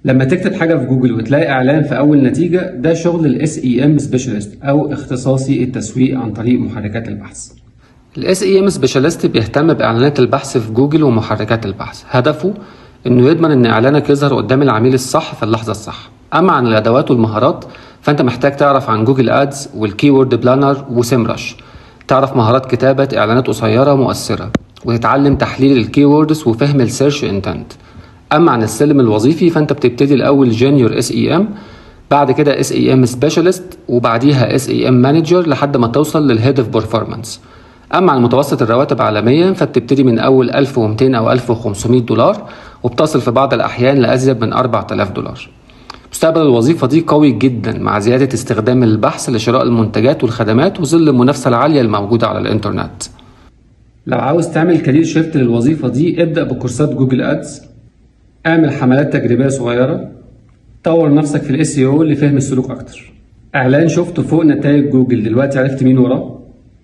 لما تكتب حاجة في جوجل وتلاقي إعلان في أول نتيجة، ده شغل ال SEM Specialist أو اختصاصي التسويق عن طريق محركات البحث. ال SEM Specialist بيهتم بإعلانات البحث في جوجل ومحركات البحث، هدفه إنه يضمن إن إعلانك يظهر قدام العميل الصح في اللحظة الصح. أما عن الأدوات والمهارات فأنت محتاج تعرف عن Google Ads وال Keyword Planner و SEMrush، تعرف مهارات كتابة إعلانات قصيرة مؤثرة، وتتعلم تحليل ال keywords وفهم ال search intent. اما عن السلم الوظيفي فانت بتبتدي الاول junior SEM، بعد كده SEM specialist، وبعديها SEM manager لحد ما توصل لل head of performance. اما عن متوسط الرواتب عالميا فبتبتدي من اول 1200 او 1500 دولار، وبتصل في بعض الاحيان لازيد من 4000 دولار. مستقبل الوظيفة دي قوي جدا مع زيادة استخدام البحث لشراء المنتجات والخدمات وظل المنافسة العالية الموجودة على الانترنت. لو عاوز تعمل career shift للوظيفة دي، ابدأ بكورسات Google Ads، اعمل حملات تجريبية صغيرة، طور نفسك في ال SEO لفهم السلوك اكتر. اعلان شفته فوق نتائج جوجل، دلوقتي عرفت مين وراه؟